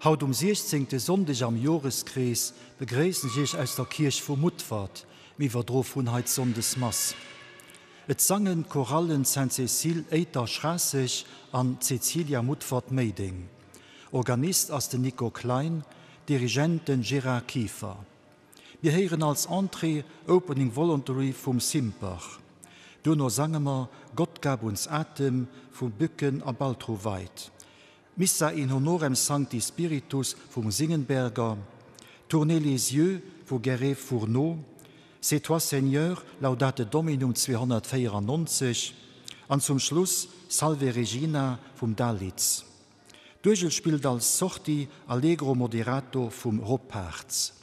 Haut um siechzéngte Sonndeg am Joreskrees begréissen ech Iech aus der Kierch vu Mutfert. Mir iwwerdroe vun hei d'Sonndesmass. Et sangen d'Chorallen Sainte-Cécile Éiter-Schraasseg an Cäcilia Mutfert-Méideng. Organist ass den Nico Klein, Dirigent den Gérard Kieffer. Mir héieren als Entrée Opening Voluntary vum Simper. Duerno sange mer Gott gab uns Atem vu Bücken a Baltruweit, Missa in honorem Sancti Spiritus vum Singenberger, Tournez les yeux vu Guéret Fourneau, C'est toi Seigneur, Laudate Dominum 294 an zum Schluss Salve Regina vum Dalitz. D'Uergel spillt als Sortie Allegro moderato vum Roparz.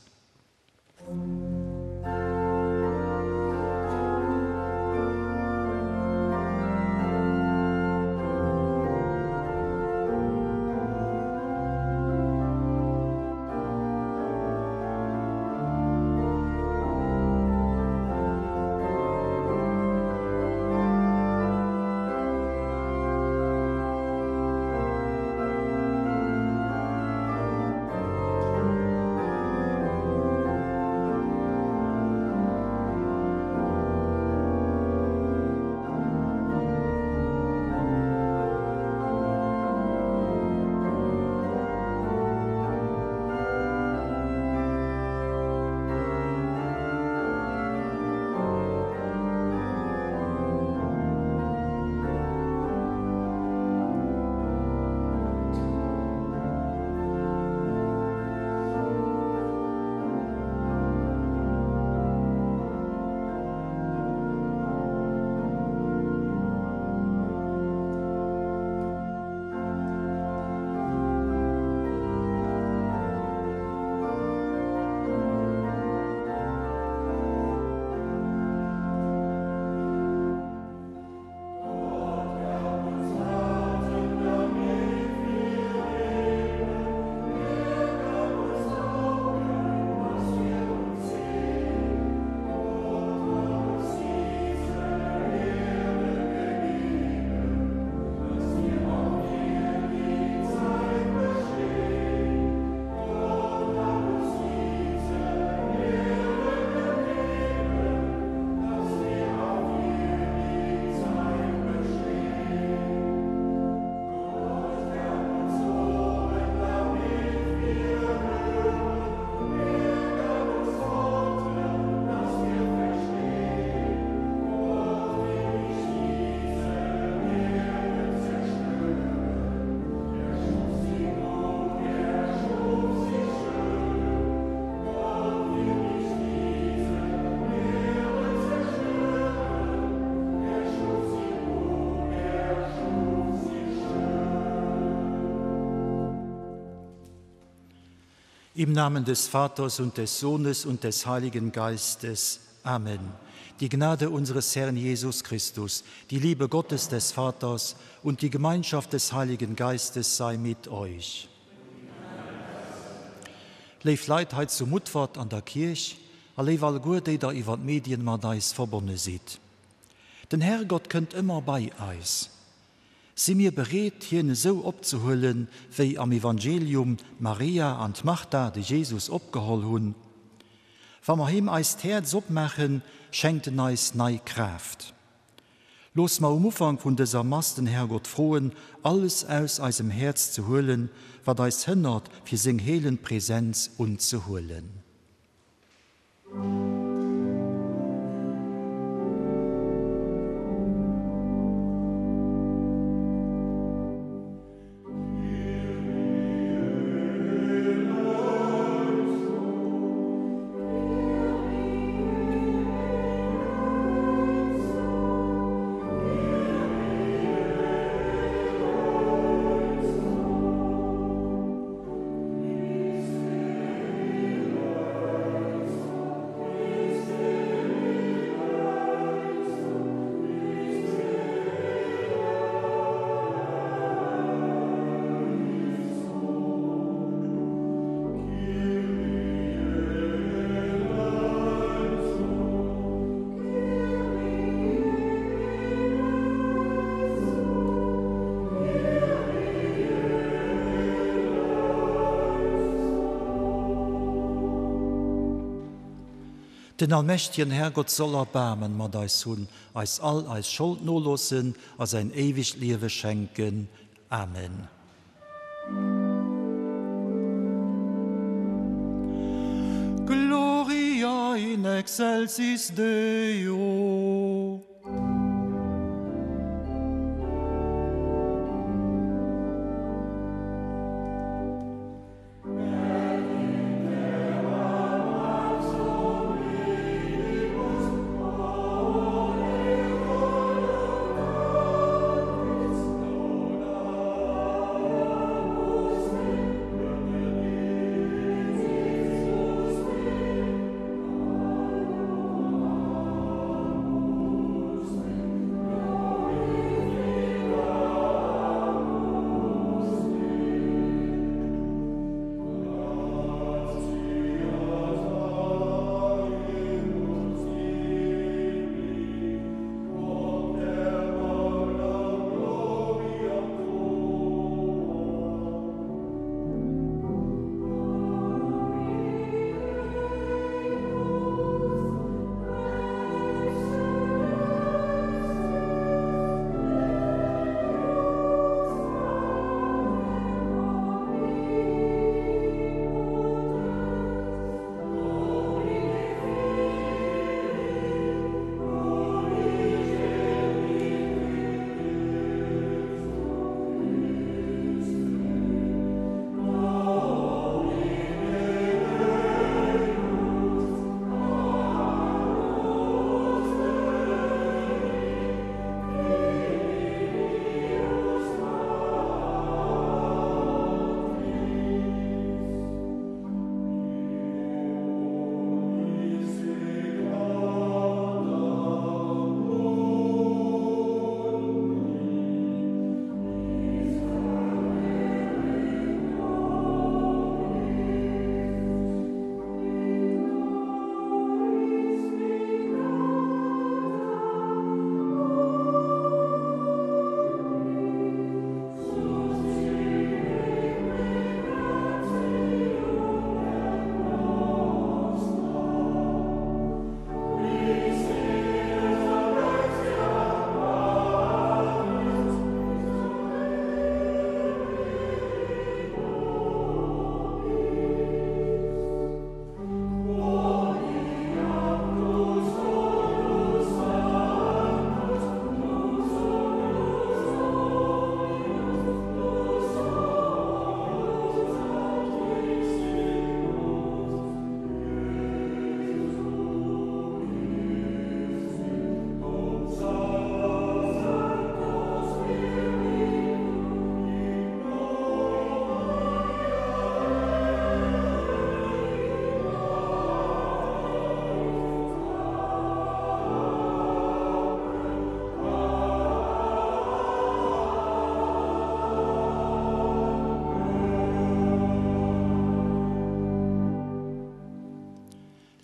Im Namen des Vaters und des Sohnes und des Heiligen Geistes. Amen. Die Gnade unseres Herrn Jesus Christus, die Liebe Gottes des Vaters und die Gemeinschaft des Heiligen Geistes sei mit euch. Léif Leit hei zu Mutfert an der Kierch a léif alleguer déi der iwwer d'Medien mat eis verbonne sidd. Den Herrgott kënnt ëmmer bei eis. Si mir bereet hien esou opzehuelen, wéi am Evangelium d'Maria an d'Martha de Jesus opgeholl hunn? Wa mer him eist Häerz opmaachen, schenkt en eis nei Kraaft. Looss mer um Ufank vun dëser Mass den Herrgott froen, alles aus eisem Häerz ze huelen, wat eis hënnert, fir seng heelend Präsenz unzehuelen. Den allmächtigen Herrgott soll Erbaarmen mat eis hunn, eis all eis Schold noloossen a säin éiwegt Liewe schenken. Amen. Gloria in excelsis Deo.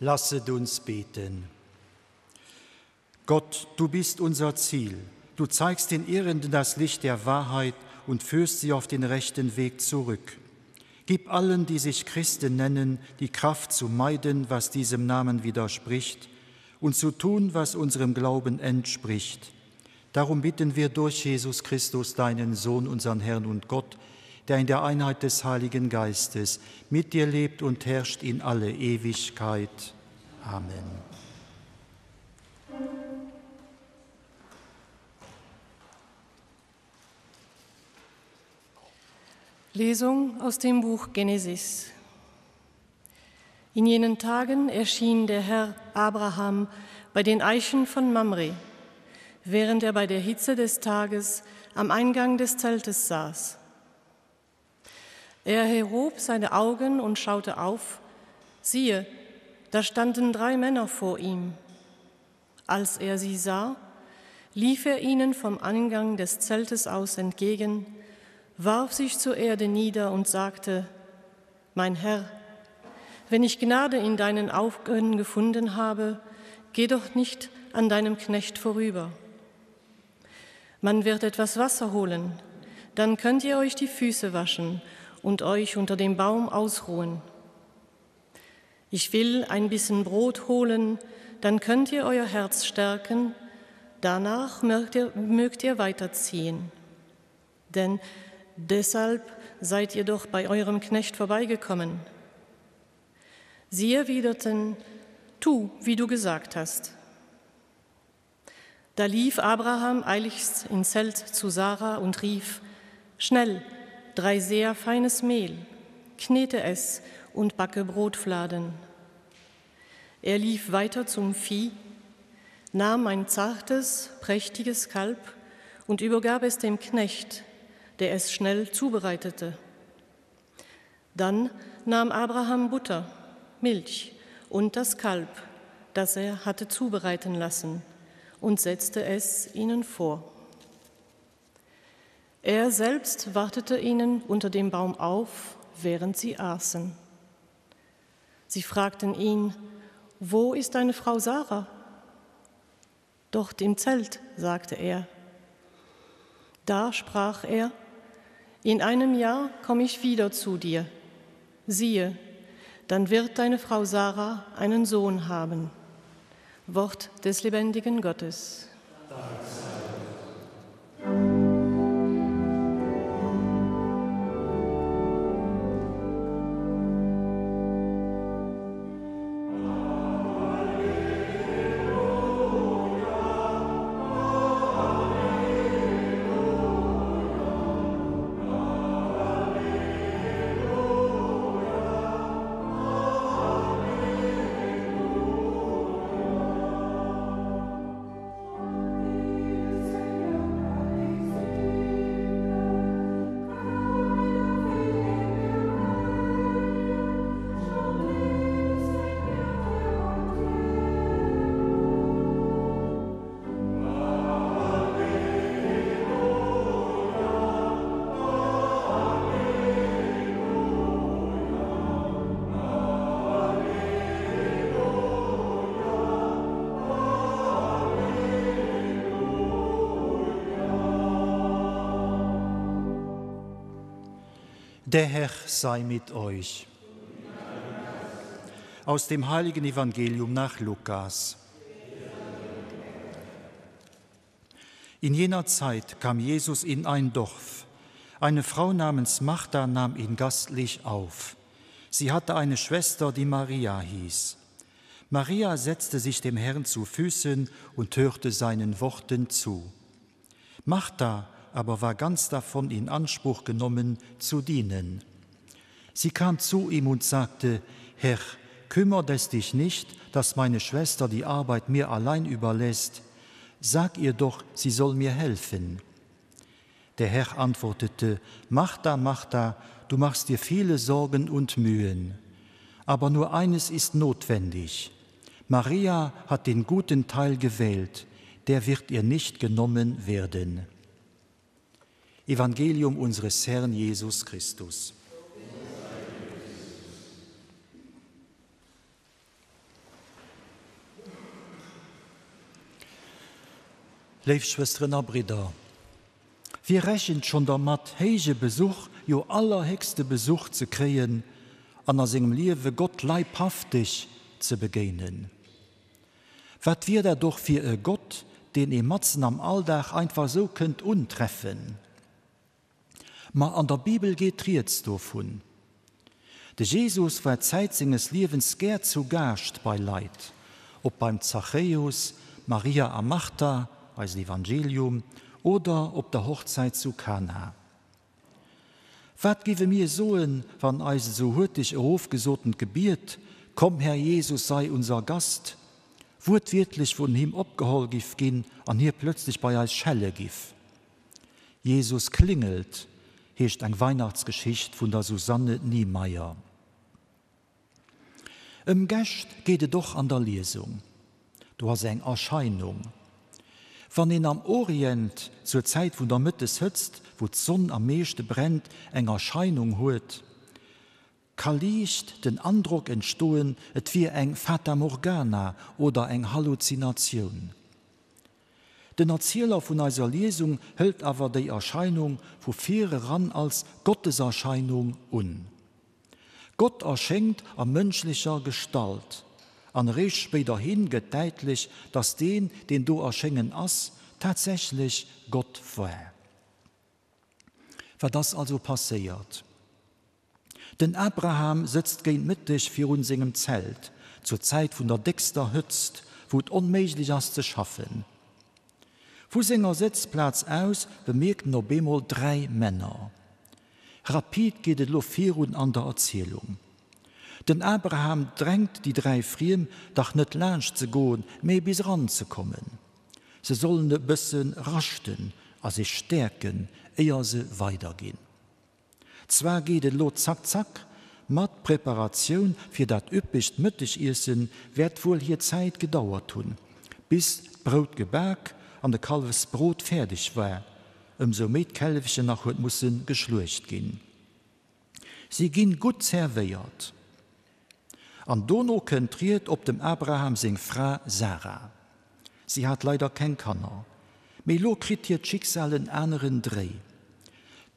Lasset uns beten. Gott, du bist unser Ziel. Du zeigst den Irrenden das Licht der Wahrheit und führst sie auf den rechten Weg zurück. Gib allen, die sich Christen nennen, die Kraft zu meiden, was diesem Namen widerspricht, und zu tun, was unserem Glauben entspricht. Darum bitten wir durch Jesus Christus, deinen Sohn, unseren Herrn und Gott, der in der Einheit des Heiligen Geistes mit dir lebt und herrscht in alle Ewigkeit. Amen. Lesung aus dem Buch Genesis. In jenen Tagen erschien der Herr Abraham bei den Eichen von Mamre, während er bei der Hitze des Tages am Eingang des Zeltes saß. Er erhob seine Augen und schaute auf, siehe, da standen drei Männer vor ihm. Als er sie sah, lief er ihnen vom Eingang des Zeltes aus entgegen, warf sich zur Erde nieder und sagte: Mein Herr, wenn ich Gnade in deinen Augen gefunden habe, geh doch nicht an deinem Knecht vorüber. Man wird etwas Wasser holen, dann könnt ihr euch die Füße waschen und euch unter dem Baum ausruhen. Ich will ein bisschen Brot holen, dann könnt ihr euer Herz stärken, danach mögt ihr, mögt ihr weiterziehen. Denn deshalb seid ihr doch bei eurem Knecht vorbeigekommen. Sie erwiderten, Tu, wie du gesagt hast. Da lief Abraham eiligst ins Zelt zu Sarah und rief: Schnell, drei sehr feines Mehl, knete es und backe Brotfladen. Er lief weiter zum Vieh, nahm ein zartes, prächtiges Kalb und übergab es dem Knecht, der es schnell zubereitete. Dann nahm Abraham Butter, Milch und das Kalb, das er hatte zubereiten lassen, und setzte es ihnen vor. Er selbst wartete ihnen unter dem Baum auf, während sie aßen. Sie fragten ihn, Wo ist deine Frau Sarah? Dort im Zelt, sagte er. Da sprach er, In einem Jahr komme ich wieder zu dir. Siehe, dann wird deine Frau Sarah einen Sohn haben. Wort des lebendigen Gottes. Dank sei Der Herr sei mit euch. Aus dem heiligen Evangelium nach Lukas. In jener Zeit kam Jesus in ein Dorf. Eine Frau namens Martha nahm ihn gastlich auf. Sie hatte eine Schwester, die Maria hieß. Maria setzte sich dem Herrn zu Füßen und hörte seinen Worten zu. Martha aber war ganz davon in Anspruch genommen, zu dienen. Sie kam zu ihm und sagte: Herr, kümmert es dich nicht, dass meine Schwester die Arbeit mir allein überlässt? Sag ihr doch, sie soll mir helfen. Der Herr antwortete: Martha, Martha, du machst dir viele Sorgen und Mühen. Aber nur eines ist notwendig. Maria hat den guten Teil gewählt, der wird ihr nicht genommen werden. Evangelium unseres Herrn Jesus Christus. Léif Schwësteren a Bridder, wie rechent schonn dermat, héije Besuch, jo allerhéchste Besuch ze kréien an a sengem Liewe Gott leibhafteg ze begéinen? Wat wier dat och fir e Gott, deen ee matzen am Alldag einfach sou kënnt untreffen? Ma an der Bibel geet rieds dovun. De Jesus war Zäit senges Liewens gär zu Gaascht bei Leit, ob beim Zachäus, Maria a Martha, eisen Evangelium, oder op der Hochzäit zu Kana. Wat giwe mir soen, wann eist esou huerteg erofgesotent Gebiet, Komm, Herr Jesus, sei unser Gast, wuertwiertlech vun him opgeholl giff ginn an hie plötzlech bei eis schelle giff? Jesus klingelt heescht eng Weihnachtsgeschicht vun der Susanne Niemeyer. Ëm Gäscht geet et och an der Liesung. Do ass eng Erscheinung. Wann een am Orient zur Zäit vun der Mëtteshëtzt, wou d'Sonn am meeschte brennt, eng Erscheinung huet, ka liicht den Androck entstoen, et wier eng Fata Morgana oder eng Halluzinatioun. Den Erzieler vun eiser Liesung hëlt awer déi Erscheinung vu vir eran als Gotteserscheinung un. Gott erschéngt a mënschlecher Gestalt, an eréischt spéiderhin gëtt däitlech, datt deen, deen do erschéngen ass, tatsächlech Gott war. Wat ass also passéiert? Den Abraham sëtzt géint Mëtteg virun sengem Zelt, zur Zäit vun der déckster Hëtzt, wou et onméiglech ass ze schaffen. Vu senger Sëtzplaz aus bemierkt en op eemol 3 Männer. Rapid geet et elo virun an der Erzielung. Den Abraham drängt déi 3 Friem dach net laanscht ze goen, mee bis eran ze kommen. Se sollen e bësse raschten a sech stäerken, éier se weiderginn. Zwar geet et elo zack zack, ma d'Preparatioun fir dat üppegt Mëttegiessen wäert wuel hir Zäit gedauert hunn, bis d'Brout gebak an de Kallefsbrot fäerdeg war, ëmsou méi d'Källefchen nach huet musse geschluecht ginn. Si ginn gutt zerwéiert. An dono kënnt d'Ried op dem Abraham seng Fra Sara. Si hat leider keng Kanner. Mee elo kritt hiert Schicksal en aneren Dréi.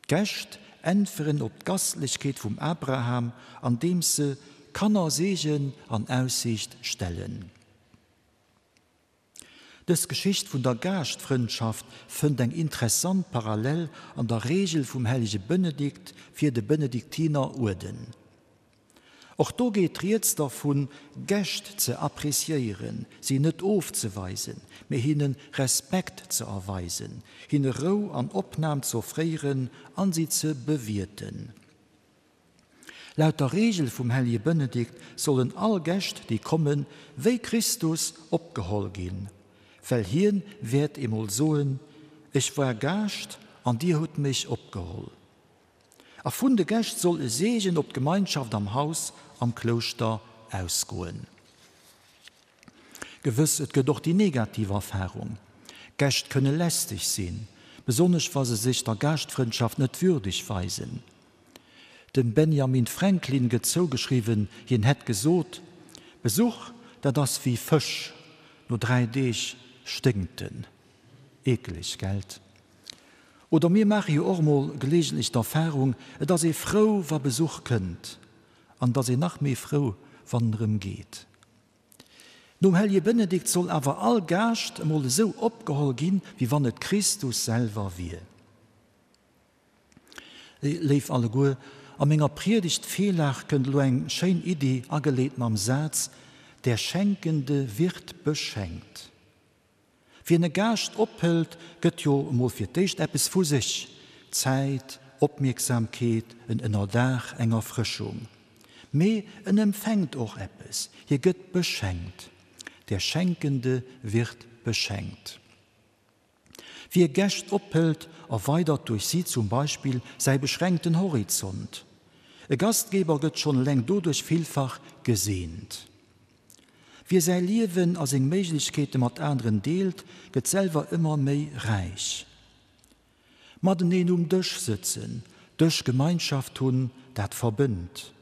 D'Gäscht äntweren op d'Gastlechkeet vum Abraham, andeems se Kannerseegen an Aussiicht stellen. Dës Geschicht vun der Gaaschtfrëndschaft fënnt eng interessant Parallel an der Reegel vum hellege Benedikt fir de Benediktiner Uerden. Och do geet rieds dervun, Gäscht ze appreciéieren, si net ofzeweisen, mee hinne Respekt ze erweisen, hinne Rou an Opnam z'offréieren an si ze bewierten. Laut der Reegel vum hellege Benedikt sollen all Gäscht, déi kommen, wéi Christus opgeholl ginn, well hien wäert eemol soen, Ech war Gaascht an dir hutt mech opgeholl. A vun de Gäscht soll e Seegen op d'Gemeinschaft am Haus, am Klouschter ausgoen. Gewëss, et gëtt och déi negativ Erfarung. Gäscht kënne lästeg sinn, besonnesch wa se sech der Gaaschtfrëndschaft net würdeg weisen. Dem Benjamin Franklin gëtt zougeschriwwen, hien hätt gesot, Besuch, dat ass wéi Fësch, no 3 Deeg sténkt en. Eekeleg, gelt? Oder mir maache jo och mol gelegentlech d'Erfahrung, et ass ee frou, wa Besuch kënnt, an et ass een nach méi frou, wann en erëm geet. Nom Hellje Benedikt soll awer all Gaascht emol esou opgeholl ginn, wéi wann et Christus selwer wier. Léif alleguer, a menger Priedegt Virlag kënnt elo eng schéin Iddi, ageleet mam Saz, Der Schenkende wird beschenkt. Wien e Gaascht ophëlt, gëtt jo emol fir d'éischt eppes vu sech, Zäit, Opmierksamkeet, en Ënnerdaach, eng Erfrëschung. Mee en empfänkt och eppes, hie gëtt beschenkt. Der Schenkende wird beschenkt. Wie Gäscht ophëlt, erweidert duerch si zum Beispill säi beschränkten Horizont. E Gastgeber gëtt schonn eleng doduerch villfach geseent. Wie säi Liewen a seng Méiglechkeete mat aneren deelt, gëtt selwer ëmmer méi räich. Mateneen um Dësch sëtzen, Dëschgemeinschaft hunn, dat verbënnt.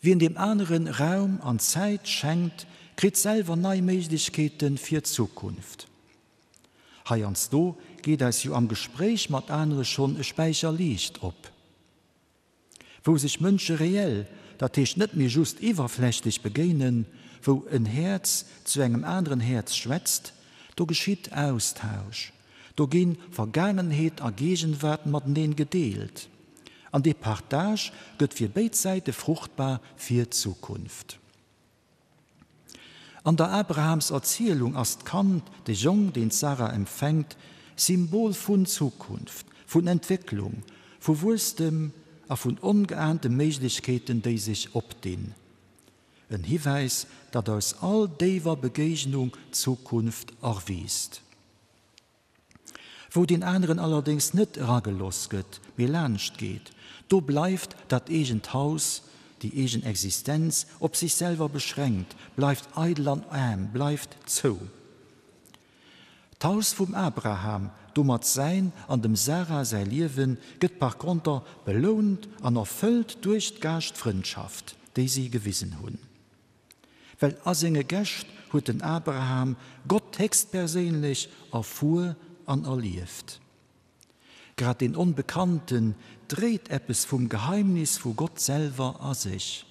Wien deem aneren Raum an Zäit schenkt, kritt selwer nei Méiglechkeete fir d'Zukunft. Heiansdo geet eis jo am Gespréich mat anere schonn e Späicher Liicht op. Wou sech Mënsche reell, dat heescht net méi just iwwerflächlech begéinen, wou en Häerz zu engem aneren Häerz schwätzt, do geschitt Austausch, do gi Vergaangenheet a Gegenwaart mateneen gedeelt, an dee Partage gëtt fir béid Säite fruchtbar fir d'Zukunft. An der Abrahamserzielung ass d'Kand, de Jong, deen d'Sara empfänkt, Symbol vun Zukunft, vun Entwécklung, vu Wuesstem a vun ongeahnte Méiglechkeeten, déi sech opdinn. En Hiwäis, datt aus all déiwer Begéignung Zukunft erwiisst. Wou deen aneren allerdéngs net erageloss gëtt, mee laanscht geet, do bleift dat eegent Haus, déi eegen Existenz op sech selwer beschränkt, bleift eidel an aarm, bleift zou. D'Haus vum Abraham, domat säin an dem Sara säi Liewen, gëtt par conter belount an erfëllt duerch d'Gaaschtfrëndschaft, déi si gewisen hunn. Well a senge Gäscht huet den Abraham Gott héchstperséinlech erfuer an erlieft. Grad deen Onbekannten dréit eppes vum Geheimnis vu Gott selwer a sech.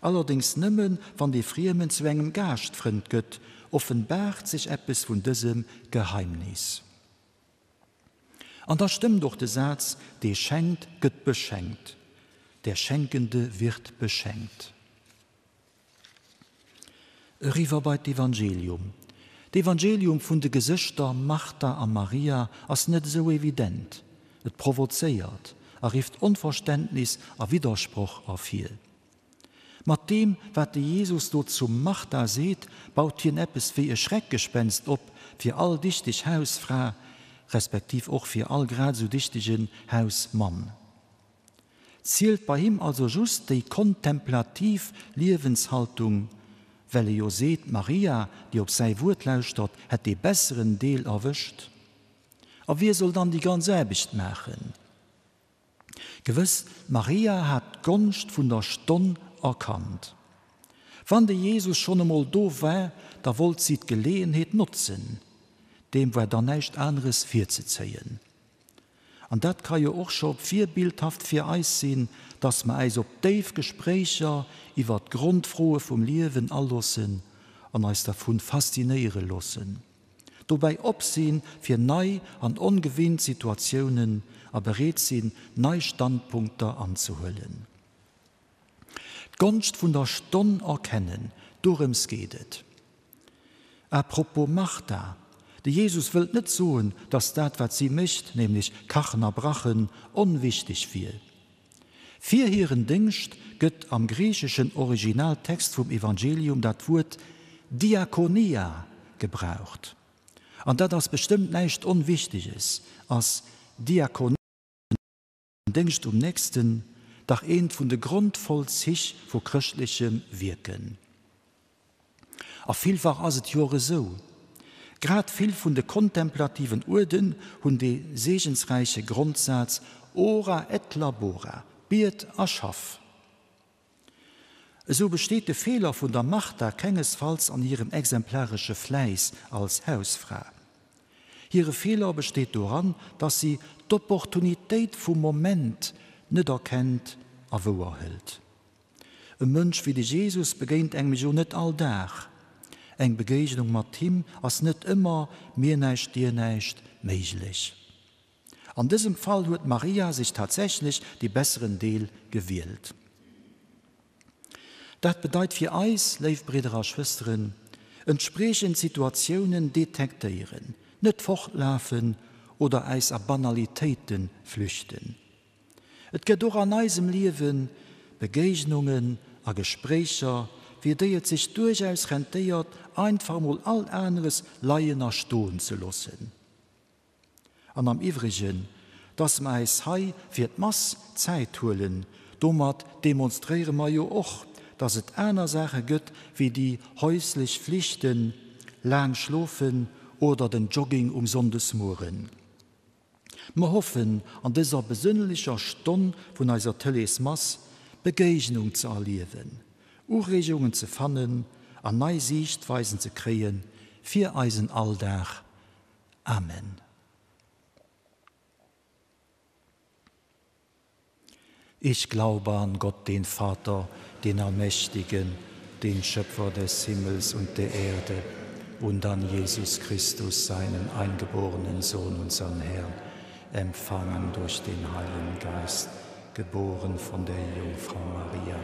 Allerdéngs nëmmen, wann dee Friemen zu engem Gaaschtfrënd gëtt, offenbaart sech eppes vun dësem Geheimnis. An da stëmmt och de Saz, Dee schenkt, gëtt beschenkt, Der Schenkende wird beschenkt. Eriwwer bei d'Evangelium. D'Evangelium vun de Gesëschter Martha a Maria ass net esou evident. Et provozéiert a rifft Onverständnis a Widdersproch ervir. Mat deem, wat de Jesus do zum Martha seet, baut hien eppes wéi e Schreckgespenst op fir all dichteg Hausfra, respektiv och fir all grad esou dichtegen Hausmann. Zielt bei him also just déi kontemplativ Liewenshaltung, well e jo seet, d'Maria, déi op säi Wuert lauschtert, hätt dee besseren Deel erwëscht. A wie soll dann déi ganz Aarbecht maachen? Gewëss, d'Maria hat d'Gonscht vun der Stonn erkannt. Wann de Jesus schonn emol do war, da wollt si d'Geleeënheet notzen. Deem war dann näischt aneres virzezéien. An dat ka jo och scho virbildhaft fir eis sinn, dass mer äis op déif Gespréicher iwwer d'Grondfroe vum Liewen aloossen an eis dervun faszinéiere loossen, dobäi op si fir nei an ongewinnt Situatiounen a bereet sinn, nei Standpunkter anzehuelen. D'Gonscht vun der Stonn erkennen, dorëms geet et. À propos Martha, de Jesus wëllt net soen, dass dat wat si mécht, nämlech kachen a brachen, onwichteg wier. Fir hiren Déngscht gëtt am griicheschen Originaltext vum Evangelium dat Wuert Diakonia gebraucht. An dat ass bestëmmt näischt Onwichteges, ass Diakonia. Déngscht um Nächsten, dach eent vun de Grondvollzich vu chrëschtlechem Wierken. A villfach ass et jo och esou, grad vill vun de kontemplativen Uerden hunn dee seegensräiche Grondsaz Ora et labora, biet a schaff. Esou besteet de Feeler vun der Martha kengesfalls an hirem exemplaresche Fläiss als Hausfra. Hire Feeler besteet doran, dass si d'Opportunitéit vum Moment net erkennt a wouer hëlt. E Mënsch wéi de Jesus begéint engem jo net all Dag. Eng Begéignung mat him ass net ëmmer mir näischt dir näischt méiglech. An dësem Fall huet d'Maria sech tatsächlech dee besseren Deel gewielt. Dat bedeit fir eis, léif Bridder a Schwësteren, entspriechend Situatiounen detektéieren, net fortlafen oder äis a Banalitéite flüchten. Et gëtt och an eisem Liewe Begéignungen a Gespréicher, fir déi et sech duerchaus rentéiert, einfach mol all aneres leien a stoen ze loossen. An am Iwwregen, dass mer äis hei fir d'Mass Zäit huelen, domat demonstréiere mer jo och, dass et aner Saache gëtt wéi déi häuslech Flichten, laang schlofen oder den Jogging um Sonndesmueren. Mer hoffen, an dëser besënnlecher Stonn vun eiser Tëleesmass Begéignung ze erliewen, Ureegungen ze fannen an nei Siichtweisen ze kréie fir eisen Alldag. Amen. Ich glaube an Gott, den Vater, den Allmächtigen, den Schöpfer des Himmels und der Erde, und an Jesus Christus, seinen eingeborenen Sohn, unseren Herrn, empfangen durch den Heiligen Geist, geboren von der Jungfrau Maria,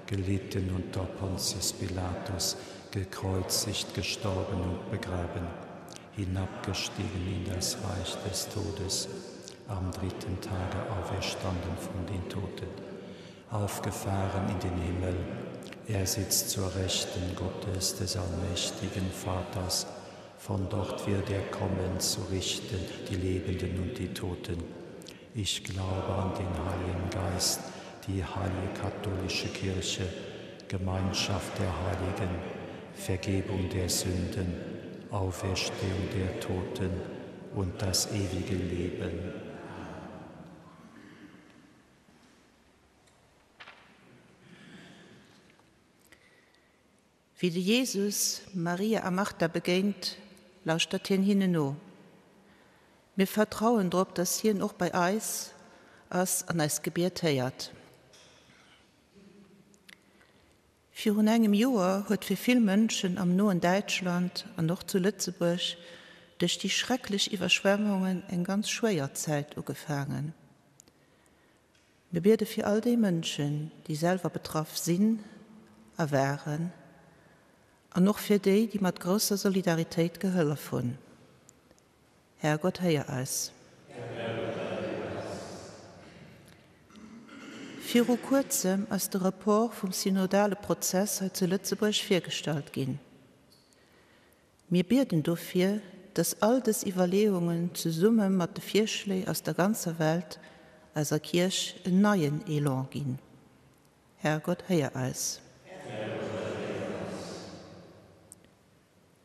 gelitten unter Pontius Pilatus, gekreuzigt, gestorben und begraben, hinabgestiegen in das Reich des Todes, am dritten Tage auferstanden von den Toten, aufgefahren in den Himmel, er sitzt zur Rechten Gottes des allmächtigen Vaters, von dort wird er kommen zu richten die Lebenden und die Toten. Ich glaube an den Heiligen Geist, die heilige katholische Kirche, Gemeinschaft der Heiligen, Vergebung der Sünden, Auferstehung der Toten und das ewige Leben. Wéi de Jesus Maria a Martha begéint, lauschtert hien hinnen no. Mir vertrauen drop, dass hien och bei eis ass an eist Gebiet héiert. Virun engem Joer huet fir vill Mënschen am noen Däitschland an och zu Lëtzebuerg duerch déi schrecklech Iwwerschwemmungen eng ganz schwéier Zäit ugefaangen. Mir biede fir all déi Mënschen, déi selwer betraff sinn a waren, an och fir déi, déi mat grousser Solidaritéit gehëllef hunn. Herrgott, héier eis. Viru kuerzem ass de Report vum synodale Prozess hei zu Lëtzebuerg virgestallt ginn. Mir bieden dofir, dass all dës Iwwerleeungen zesumme mat de Virschléi aus der ganzer Welt eiser Kierch en neien Elan ginn. Herrgott, héier eis.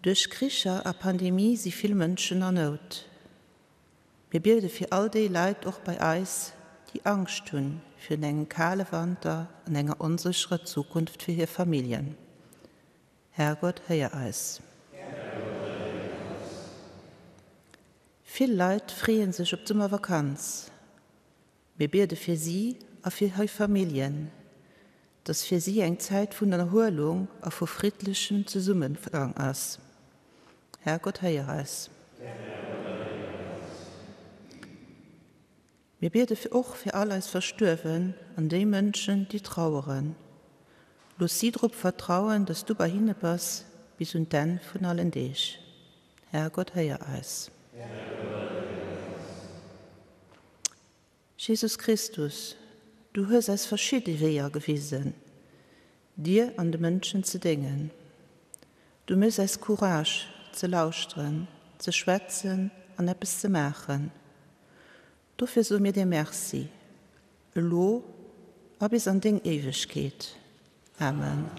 Duerch Kricher a Pandemie si vill Mënschen a Nout. Mir biede fir all déi Leit och bei eis, déi Angscht hunn virun engem kale Wanter an enger onsécherer Zukunft fir hir Familljen. Herrgott, héier eis. Vill Leit freeë sech op d'Summervakanz. Mir biede fir si a fir hir Familljen, dass fir si eng Zäit vun Erhuelung a vu friddlechem Zesummegang ass. Herrgott, héier eis. Mir biede och fir all eis Verstuerwen an déi Mënschen, déi traueren. Looss si drop vertrauen, dass du bei hinne bass bis un d'Enn vun allen Deeg. Herrgott, héier eis. Jesus Christus, du hues eis verschidde Weeër gewisen, dir an de Mënschen ze déngen. Du méchs eis Courage, ze lauschteren, ze schwätzen an eppes ze maachen. Dofir soe mir dir Merci, elo a bis an deng Éiwegkeet. Amen.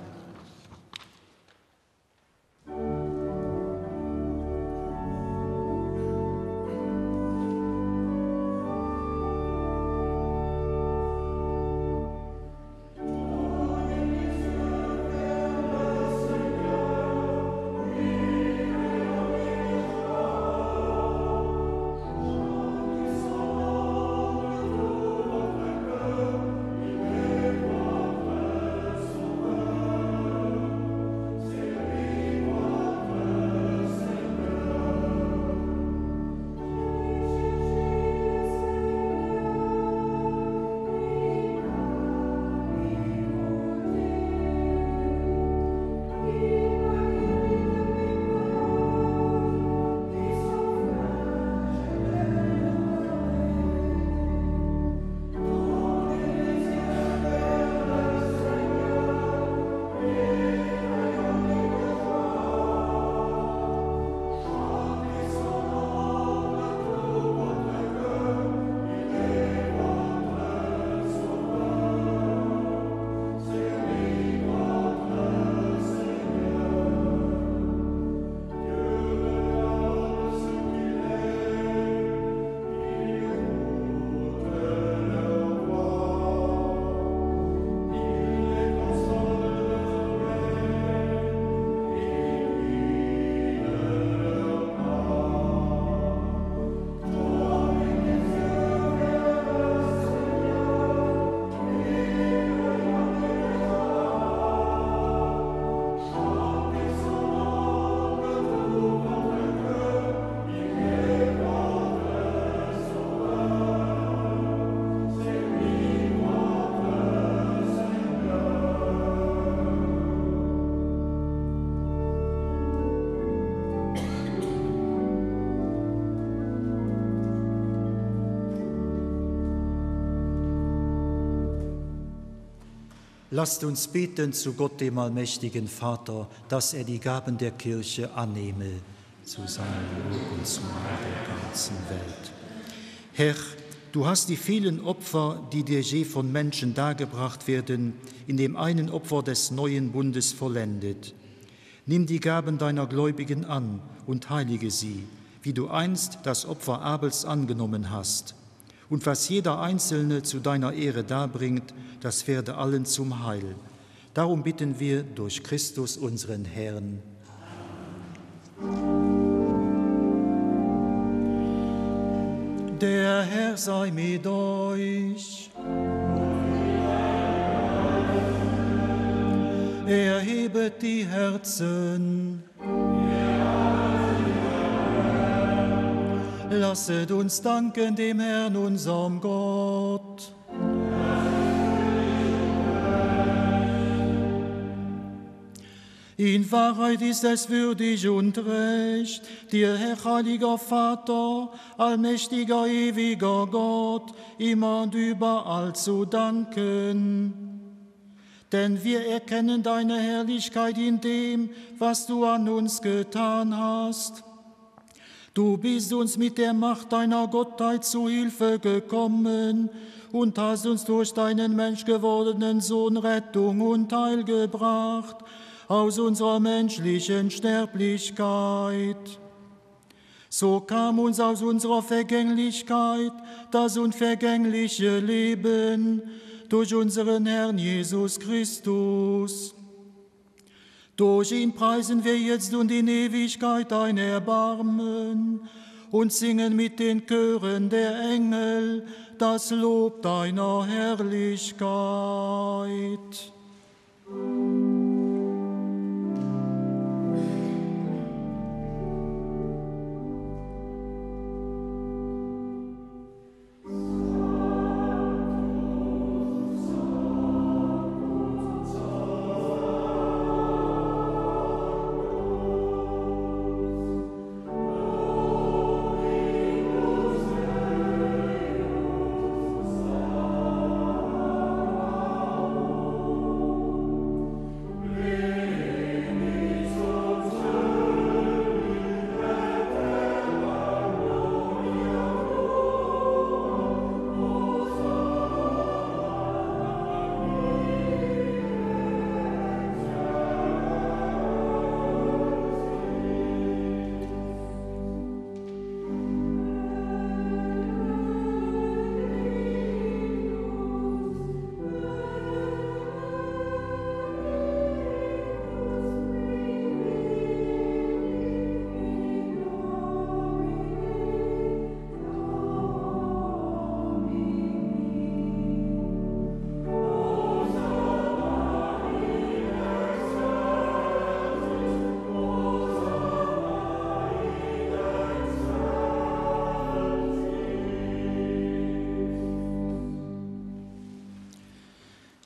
Lasst uns beten zu Gott, dem allmächtigen Vater, dass er die Gaben der Kirche annehme zu seinem Lob und zum Heil der ganzen Welt. Herr, du hast die vielen Opfer, die dir je von Menschen dargebracht werden, in dem einen Opfer des neuen Bundes vollendet. Nimm die Gaben deiner Gläubigen an und heilige sie, wie du einst das Opfer Abels angenommen hast. Und was jeder Einzelne zu deiner Ehre darbringt, das werde allen zum Heil. Darum bitten wir durch Christus unseren Herrn. Amen. Der Herr sei mit euch. Erhebet die Herzen. Lasset uns danken dem Herrn unserem Gott. In Wahrheit ist es würdig und recht, dir, Herr heiliger Vater, allmächtiger, ewiger Gott, immer und überall zu danken. Denn wir erkennen deine Herrlichkeit in dem, was du an uns getan hast. Du bist uns mit der Macht deiner Gottheit zu Hilfe gekommen und hast uns durch deinen menschgewordenen Sohn Rettung und Heil gebracht aus unserer menschlichen Sterblichkeit. So kam uns aus unserer Vergänglichkeit das unvergängliche Leben durch unseren Herrn Jesus Christus. Durch ihn preisen wir jetzt und in Ewigkeit dein Erbarmen und singen mit den Chören der Engel das Lob deiner Herrlichkeit.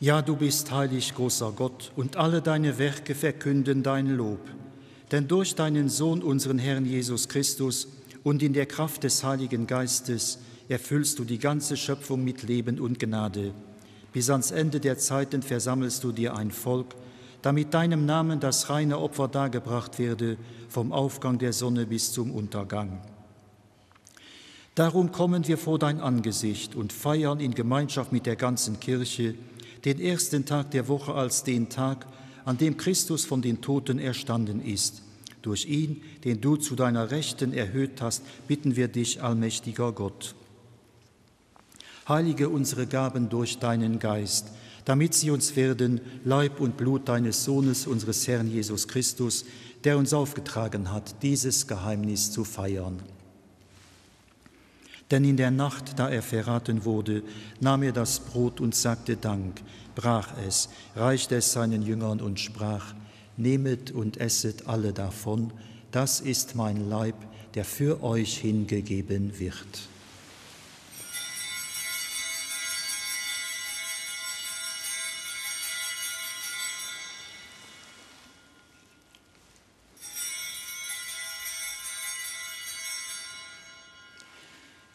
Ja, du bist heilig, großer Gott, und alle deine Werke verkünden dein Lob. Denn durch deinen Sohn, unseren Herrn Jesus Christus, und in der Kraft des Heiligen Geistes erfüllst du die ganze Schöpfung mit Leben und Gnade. Bis ans Ende der Zeiten versammelst du dir ein Volk, damit deinem Namen das reine Opfer dargebracht werde, vom Aufgang der Sonne bis zum Untergang. Darum kommen wir vor dein Angesicht und feiern in Gemeinschaft mit der ganzen Kirche den ersten Tag der Woche als den Tag, an dem Christus von den Toten erstanden ist. Durch ihn, den du zu deiner Rechten erhöht hast, bitten wir dich, allmächtiger Gott. Heilige unsere Gaben durch deinen Geist, damit sie uns werden Leib und Blut deines Sohnes, unseres Herrn Jesus Christus, der uns aufgetragen hat, dieses Geheimnis zu feiern. Denn in der Nacht, da er verraten wurde, nahm er das Brot und sagte Dank, brach es, reichte es seinen Jüngern und sprach: Nehmet und esset alle davon, das ist mein Leib, der für euch hingegeben wird.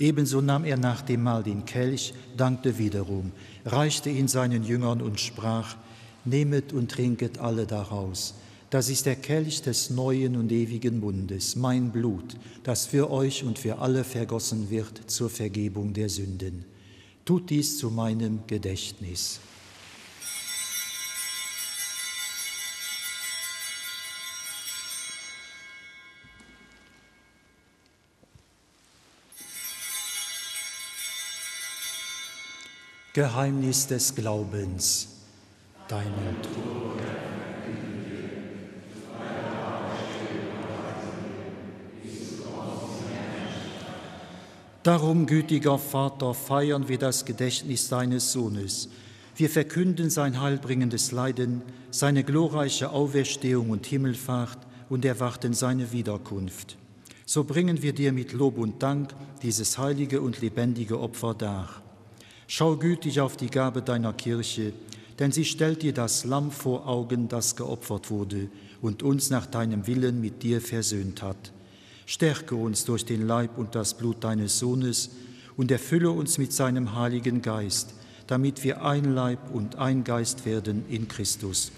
Ebenso nahm er nach dem Mahl den Kelch, dankte wiederum, reichte ihn seinen Jüngern und sprach: Nehmet und trinket alle daraus. Das ist der Kelch des neuen und ewigen Bundes, mein Blut, das für euch und für alle vergossen wird zur Vergebung der Sünden. Tut dies zu meinem Gedächtnis. Geheimnis des Glaubens, deinen Tod. Darum, gütiger Vater, feiern wir das Gedächtnis deines Sohnes. Wir verkünden sein heilbringendes Leiden, seine glorreiche Auferstehung und Himmelfahrt und erwarten seine Wiederkunft. So bringen wir dir mit Lob und Dank dieses heilige und lebendige Opfer dar. Schau gütig auf die Gabe deiner Kirche, denn sie stellt dir das Lamm vor Augen, das geopfert wurde und uns nach deinem Willen mit dir versöhnt hat. Stärke uns durch den Leib und das Blut deines Sohnes und erfülle uns mit seinem Heiligen Geist, damit wir ein Leib und ein Geist werden in Christus.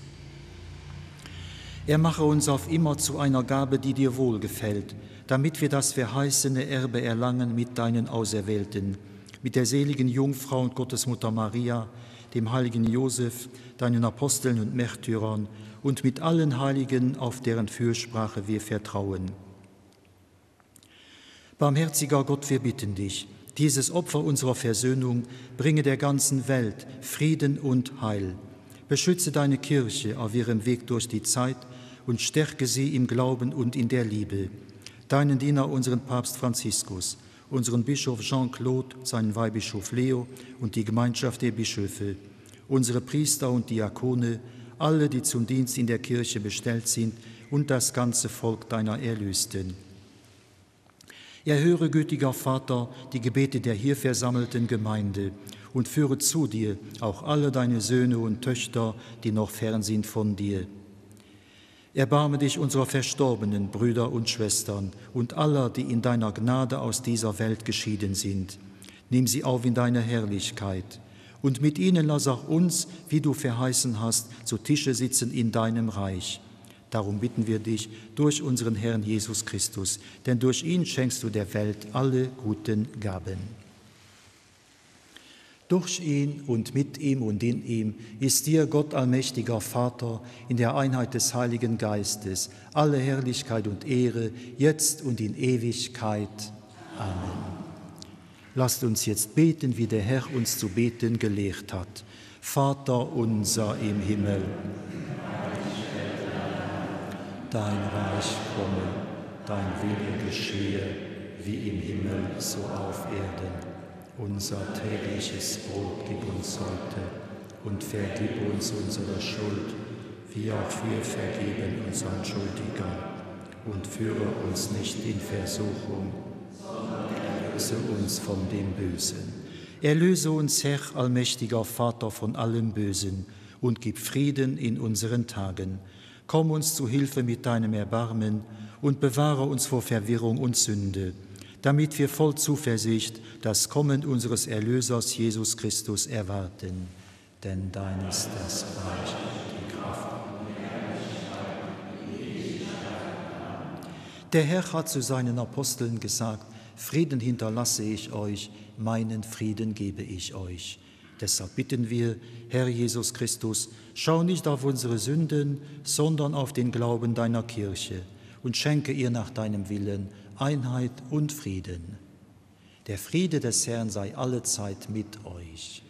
Er mache uns auf immer zu einer Gabe, die dir wohlgefällt, damit wir das verheißene Erbe erlangen mit deinen Auserwählten, mit der seligen Jungfrau und Gottesmutter Maria, dem heiligen Josef, deinen Aposteln und Märtyrern und mit allen Heiligen, auf deren Fürsprache wir vertrauen. Barmherziger Gott, wir bitten dich, dieses Opfer unserer Versöhnung bringe der ganzen Welt Frieden und Heil. Beschütze deine Kirche auf ihrem Weg durch die Zeit und stärke sie im Glauben und in der Liebe. Deinen Diener, unseren Papst Franziskus, unseren Bischof Jean-Claude, seinen Weihbischof Leo und die Gemeinschaft der Bischöfe, unsere Priester und Diakone, alle, die zum Dienst in der Kirche bestellt sind und das ganze Volk deiner Erlösten. Erhöre, gütiger Vater, die Gebete der hier versammelten Gemeinde und führe zu dir auch alle deine Söhne und Töchter, die noch fern sind von dir. Erbarme dich unserer verstorbenen Brüder und Schwestern und aller, die in deiner Gnade aus dieser Welt geschieden sind. Nimm sie auf in deine Herrlichkeit. Und mit ihnen lass auch uns, wie du verheißen hast, zu Tische sitzen in deinem Reich. Darum bitten wir dich durch unseren Herrn Jesus Christus, denn durch ihn schenkst du der Welt alle guten Gaben. Durch ihn und mit ihm und in ihm ist dir, Gott allmächtiger Vater, in der Einheit des Heiligen Geistes, alle Herrlichkeit und Ehre, jetzt und in Ewigkeit. Amen. Lasst uns jetzt beten, wie der Herr uns zu beten gelehrt hat. Vater unser im Himmel, dein Reich komme, dein Wille geschehe, wie im Himmel so auf Erden. Unser tägliches Brot gib uns heute und vergib uns unsere Schuld, wie auch wir vergeben unseren Schuldigern. Und führe uns nicht in Versuchung, sondern erlöse uns von dem Bösen. Erlöse uns, Herr, allmächtiger Vater, von allem Bösen und gib Frieden in unseren Tagen. Komm uns zu Hilfe mit deinem Erbarmen und bewahre uns vor Verwirrung und Sünde, damit wir voll Zuversicht das Kommen unseres Erlösers Jesus Christus erwarten. Denn dein ist das Reich, die Kraft. Der Herr hat zu seinen Aposteln gesagt, Frieden hinterlasse ich euch, meinen Frieden gebe ich euch. Deshalb bitten wir, Herr Jesus Christus, schau nicht auf unsere Sünden, sondern auf den Glauben deiner Kirche und schenke ihr nach deinem Willen Einheit und Frieden. Der Friede des Herrn sei allezeit mit euch.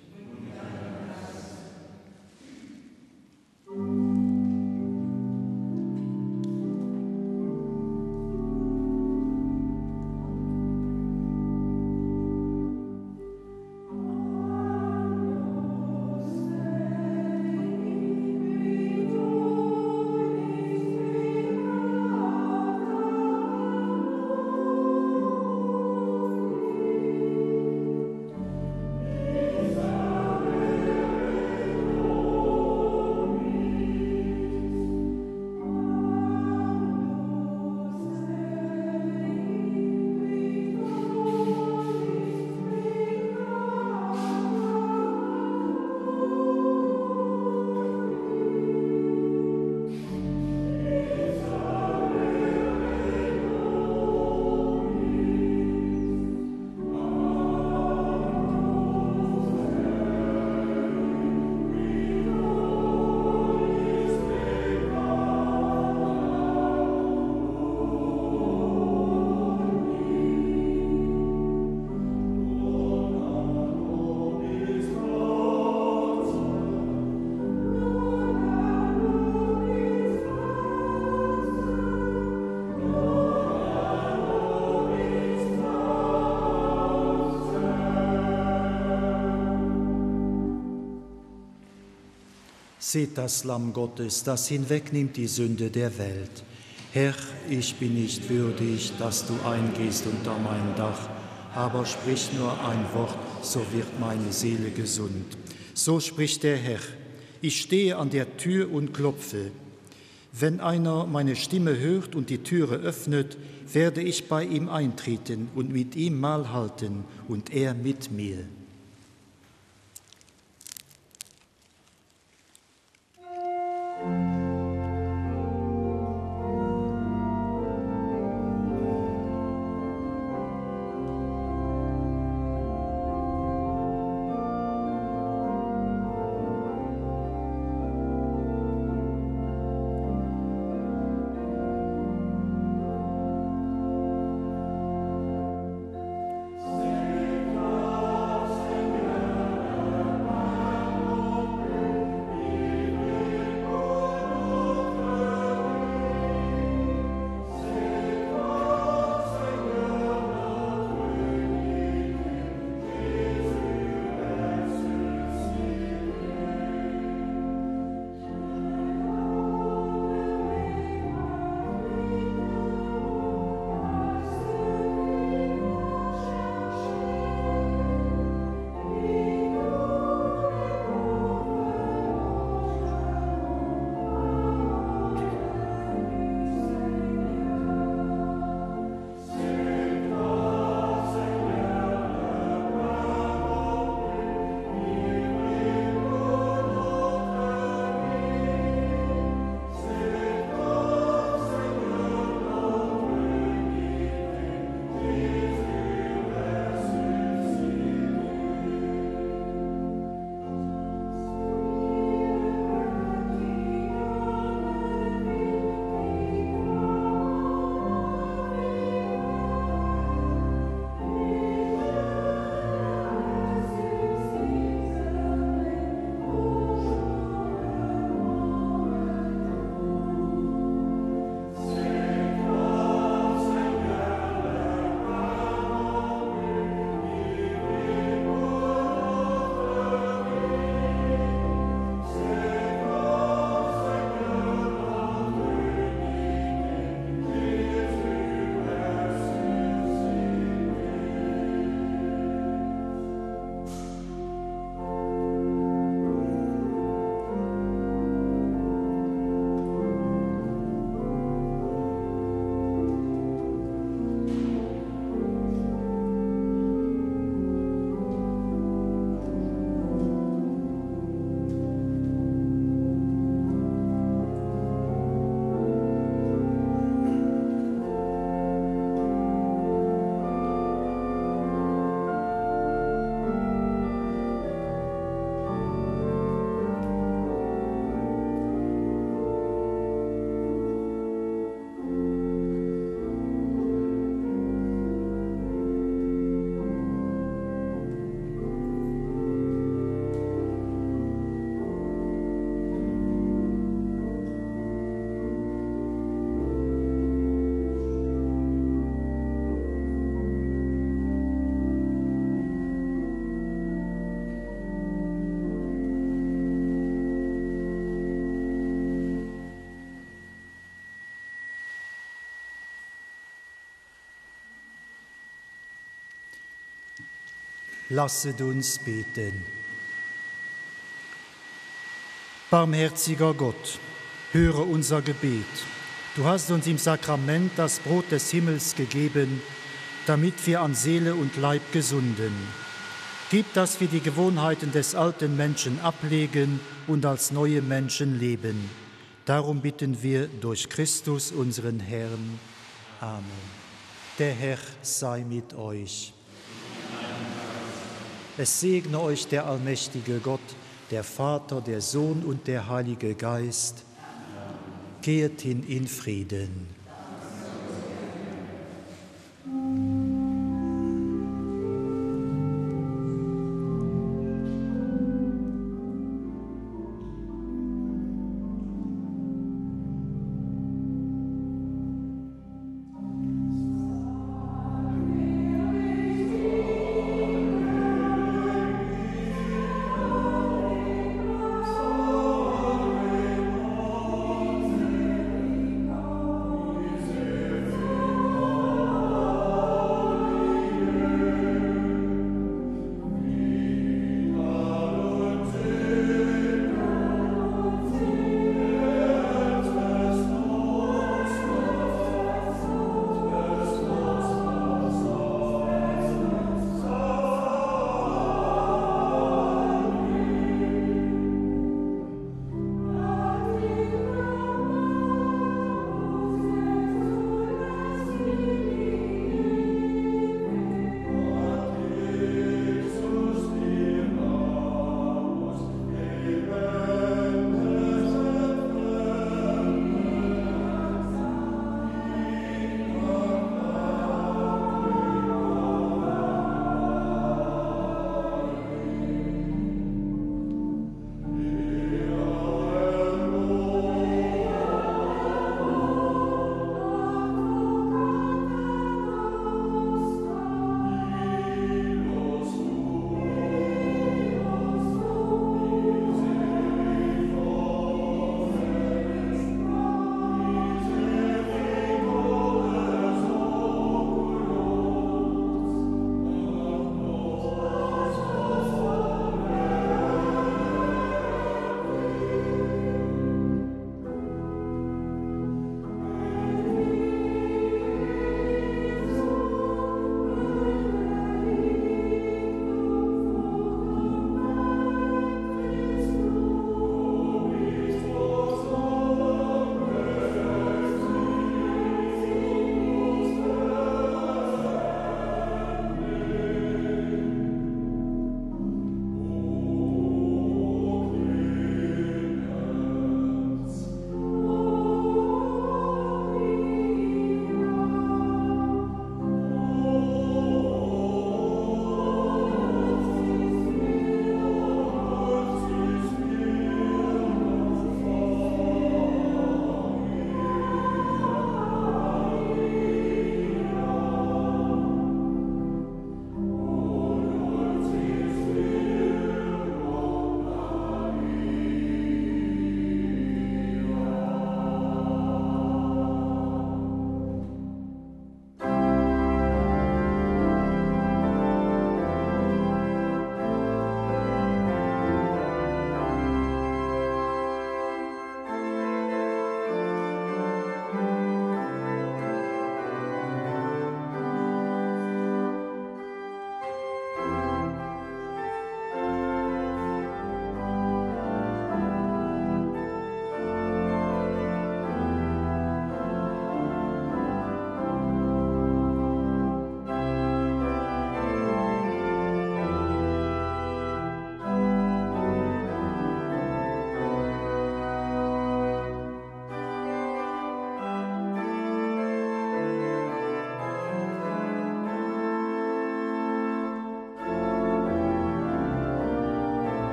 Seht das Lamm Gottes, das hinwegnimmt die Sünde der Welt. Herr, ich bin nicht würdig, dass du eingehst unter mein Dach, aber sprich nur ein Wort, so wird meine Seele gesund. So spricht der Herr. Ich stehe an der Tür und klopfe. Wenn einer meine Stimme hört und die Türe öffnet, werde ich bei ihm eintreten und mit ihm Mahl halten und er mit mir. Lasset uns beten. Barmherziger Gott, höre unser Gebet. Du hast uns im Sakrament das Brot des Himmels gegeben, damit wir an Seele und Leib gesunden. Gib, dass wir die Gewohnheiten des alten Menschen ablegen und als neue Menschen leben. Darum bitten wir durch Christus unseren Herrn. Amen. Der Herr sei mit euch. Es segne euch der allmächtige Gott, der Vater, der Sohn und der Heilige Geist. Gehet hin in Frieden.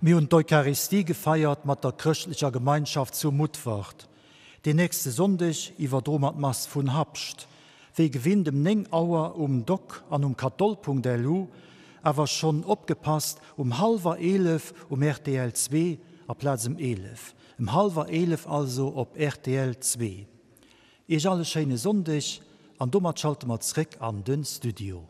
Mir hunn d'Eucharistie gefeiert mat der chrëschtlecher Gemeinschaft zu Mutfert. Deen nächste Sonndeg iwwerdroe mer d'Mass vun Habscht, wéi gewinnt em 9 Auer um Doc an um katholl.lu, awer schonn opgepasst, um hallwer 11 um rtl 2 aplaz em 11. Em hallwer 11 also op rtl 2. Iech all e schéine Sonndeg an domat schalte mer zréck an den Studio.